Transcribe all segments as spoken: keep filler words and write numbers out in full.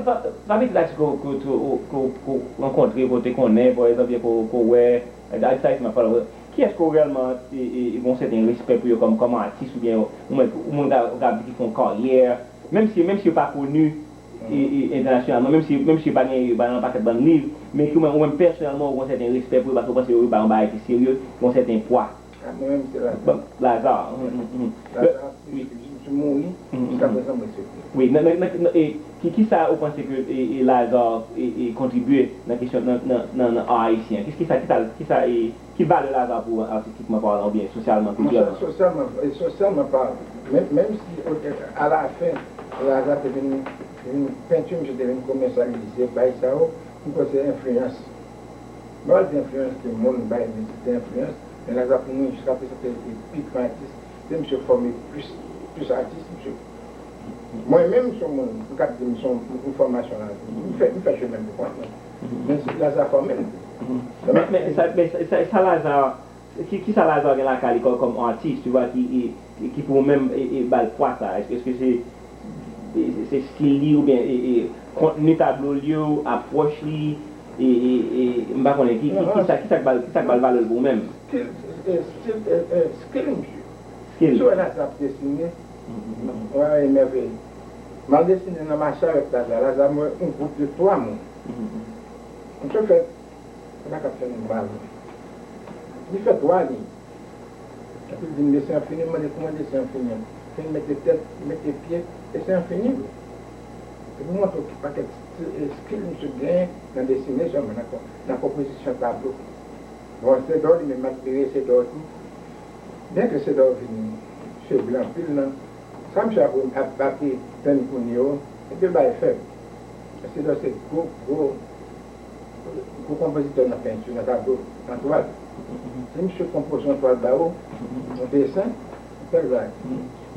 Pa, pa pitit atis ke w, ke w, ke w, ke w, ke w rankontre, ke w te konnen, pa egzanp, ke w, ke w wè, atis ayisyen m ap pale, kiyès ke w reyèlman, e, e, e, gen yon sèten respè pou yo kòm, kòm atis, oubyen yon moun, yon moun ka, ka di ki fè yon karyè, menm si, menm si yo pa koni, e, e, entènasyonalman, menm si, menm si yo pa gen, yo pa nan yon pakèt bann liv, men ke ou menm, ou menm pèsonèlman, ou gen yon sèten respè pou yo, paske ou panse yo ba yon bagay ki serye, ki gen yon sèten pwa. A, mwen menm, se Laza. Bon, Laza, mhm, mhm, mhm. Laza, wi. Misye mouri, mhm, jiska prezan, mwen se li. Wi, nan, nan, nan, nan, e, ki, ki sa ou panse ke, e, e, Laza, e, e, kontribye nan kesyon, nan, nan, nan, nan ar ayisyen? Ki, ki sa, ki sa, ki sa, e, ki valè Laza pou ou, atistikman palan, oubyen sosyalman, kiltirèlman? Sosyalman, e, sosyalman palan, menm, menm si, o, e, alafen, Laza te vin, vin penti, misye te vin komèsyalize, bay sa yo, m kwè se enfliyans. M pa di enfliyans ke moun bay, men se te enfliyans. Men Laza pou mwen, jiska prezan, se, se pi gran atis. Se misye fòme plis, plis atis, misye. Mwen menm, se yon moun, m ka di m se yon, yon fòmasyon la. M fè, m fè chemen m pou kont mwen. Men Laza fòme m. Men, men sa, men sa, sa, sa Laza, ki, ki sa Laza gen lakay li kòm, kòm atis, tu vois, ki, ki, ki pou ou menm, e, e, ba l pwa sa? Èske, èske se, e, se, se stil li oubyen, e, e, kontni tablo li yo, apwòch li, e, e, e, m pa konnen ki, ki, ki sa, ki sa k ba l, ki sa k ba l valè l pou ou menm? Skill, e, stil, e, e, skill, misye. Skill. Si w wè Laza ap desine, w a emèveye. M al desine nan mache avèk Laza. Laza, m wè yon gwoup de twa moun. Misye fè, sa pa ka fè nou mal. Li fè twa liy. Epi l di m desen an fini, m mande kòman desen an fini an. Fin mete tèt, mete pye, desen an fini vre. Epi m montre w ki pakèt sti-, e, skill misye genyen nan desine sèlman, nan kon-, nan konpozisyon tablo. Bon, Sedò li menm, m admire Sedò tou. Byenke Sedò vin feble anpil nan sa misye ap, ap, ap plenn kounye yo, epi bay fèb. Sedò se gwo, gwo, gwo konpozitè nan penti, nan tablo, nan twal. Si misye konpoze yon twal ba ou, yon desen, bèl bagay.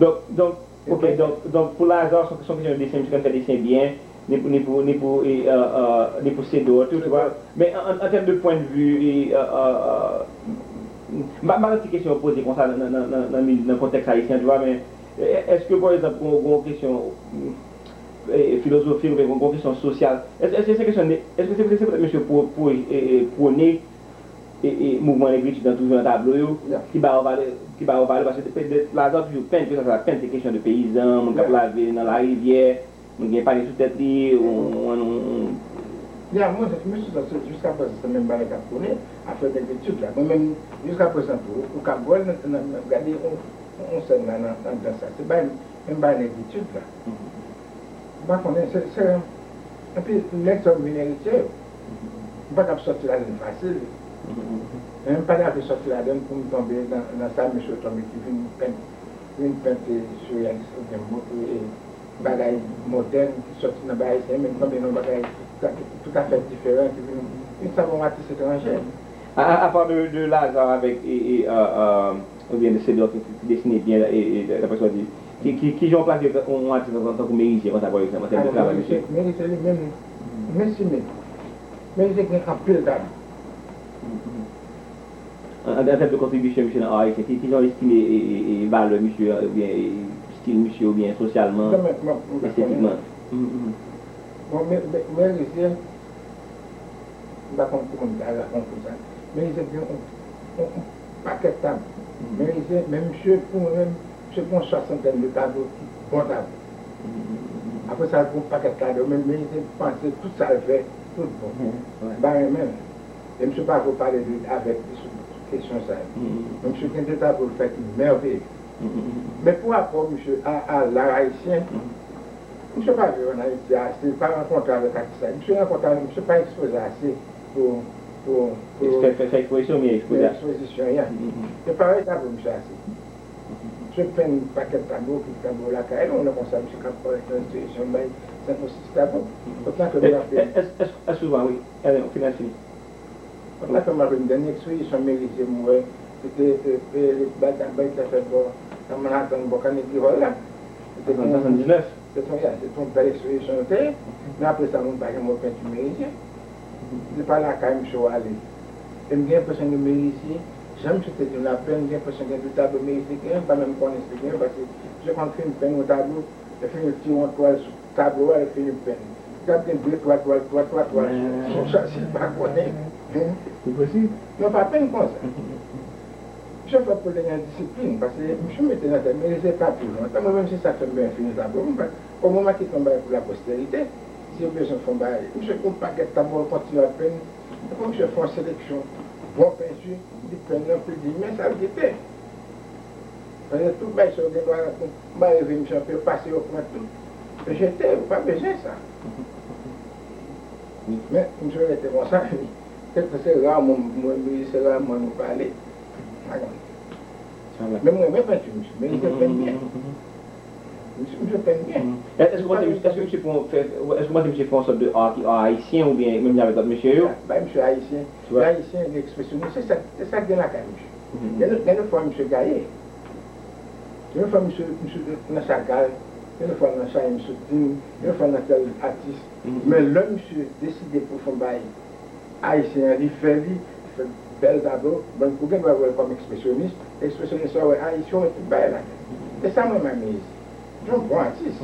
Donk, donk, ok, donk, donk pou Laza, se yon kesyon de desen, misye konn fè desen byen, ni pou, ni pou, ni pou, e, e, e, ni pou Sedò tou, tu vois. Men an, an, an tèm de pwen de vi, e, e, e, e, m pa, m pa gen ti kesyon poze konsa nan, nan, nan, nan, nan, nan kontèks ayisyen, tu vois, men, e, e, èske, pa egzanp, gon, gon kesyon, e, filozofik, oubyen gon, gon kesyon sosyal, èske, èske se kesyon de, èske se, se, se petèt misye pwo-, pwo-, e, e, pwone, e, e, mouvman negritid lan toujou nan tablo yo, ki ba yo valè, ki ba yo valè, paske petèt Laza toujou pent, ke sa, sa pent, se kesyon de peyizan, moun k ap lave nan larivyè, moun gen panye sou tèt li, ou, ou, ou, ou. Ya, mwen, mwen, se sa, se, jiska prezan, se menm bagay k ap pwone, afè negritid la. Mwen menm, jiska prezan tou, ou ka wè l nan, nan, nan, gade yon, yon sèn la nan, nan dans la. Se bagay, menm bagay negritid la. M pa konnen, se, se, epi nèg sa yo vin eritye yo. M pa t ap sòti ladann fasil. Men m pa t ap sòti ladann pou m tonbe nan, nan sa misye tonbe ki vin pent, vin pent, e, siryalis oubyen mo-, e, bagay modèn ki sòti nan bagay ayisyen, men tonbe nan bagay toutafè diferan ki vin, vin sanble yon atis etranje. A, a, apa de, de Laza avèk, e, e, e, e, oubyen de Sedò ki, ki, ki desine byen, e, e, daprè sa w di, ki, ki, ki jan w plase yon, yon atis tankou Merizye konsa, pa egzanp, an tèm de travay misye? Merizye li menm, m estime Merizye gen anpil talan. An, an, an tèm de kontribisyon misye nan ar ayisyen, ki, ki jan w estime, e, e, e, valè misye, oubyen, e, stil misye, oubyen sosyalman, estetikman? Bon, men, men, men, Merizye, m pa konn kòman m ta rakonte w sa. Merizye gen yon, yon, yon pakèt tablo. Merizye, men misye, pou mwen menm, misye gen yon swasantèn de tablo ki bon tablo. Apre sa, l gen yon pakèt tablo, men, men Merizye panse tout sa l fè, tout bon. M pa renmen l. E misye pa vle pale de, avèk li sou kesyon sa yo. Men misye gen de tablo l fè ki mèveye. Men pou rapò misye a, a lar ayisyen, misye pa viv ann Ayiti ase, li pa rankontre avèk atis la. Misye rankontre avèk, misye pa ekspoze ase pou, pou, pou fè, fè, fè ekspozisyon, byen ekspoze a. Ekspozisyon, ya. E pa wè tablo misye ase. Misye penn pakèt tablo, ki tablo lakay li, yon nèg konsa, misye ka parèt nan ekspozisyonn bay senk ou sis tablo. Otan ke m raple m. Èske, èske, èske, èske, wi, fini, fini. Sa fè m raple m, dènye ekspozisyon Merizye m wè, se te, e, e, bay, bay, bay, te fèt bò, nan Manhattan, bò Carnegie Hall la. Se te, an swasanndiznèf? Se te, ya, se te yon bèl ekspozisyon l te ye. Men apre sa, moun pa janm wè penti Merizye. Se pa lakay misye w ale. E m gen enpresyon ke Merizye, jan misye te di m la, m gen enpresyon gen de tablo Merizye genyen, m pa menm konnen si l genyen, paske misye konn fin penn yon tablo, epi l tire yon twal sou tablo a, epi l fin penn. T ap gen de twa twal, twa twa twal. Konsa, si l pa konnen. Enposib. Non, pa penn konsa. Misye fè pwoblèm nan disiplin, paske misye mete nan tèt, men se pa pou lontan. Mwen menm, se sa k fè m byen fini sa pou mwen. Kòm mwen, m a kite yon bagay pou laposterite. Si yo bezwen fè yon bagay, misye gon pakèt tablo, l kontinye ap penn. Fò misye fè yon seleksyon bon penti, li penn nan, pou l di men sa l kite. Paske tout bagay sa yo gen dwa, m pa reve misye anpil, pase yo pran tout. Jete, ou pa bezwen sa. Men, misye rete konsa, wi. Se, se ra mwen, mwen, se ra mwen nou pale. Men mwen renmen penti misye, men li te penn byen. Misye, misye penn byen. Èske ou panse, èske misye pran, fè, èske ou panse misye fè yon sòt de art ki art ayisyen oubyen menm jan avèk lòt mesye yo? Bay misye ayisyen. Li ayisyen, li ekspresyonis, se sa, se sa k gen lakay misye. Gen, gen de fwa misye gaye. Gen de fwa misye, misye nan Chagall, gen de fwa nan Chaim Soutine, gen de fwa nan tèl atis. Men lè misye deside pou fè yon bagay ayisyen an, li fè li, li fè bèl tablo, bon, ou gen dwa wè l kòm ekspresyonis, ekspresyonis la wè ayisyen, wè tout bagay la. Se sa mwen renmen Meyis. Se yon bon atis.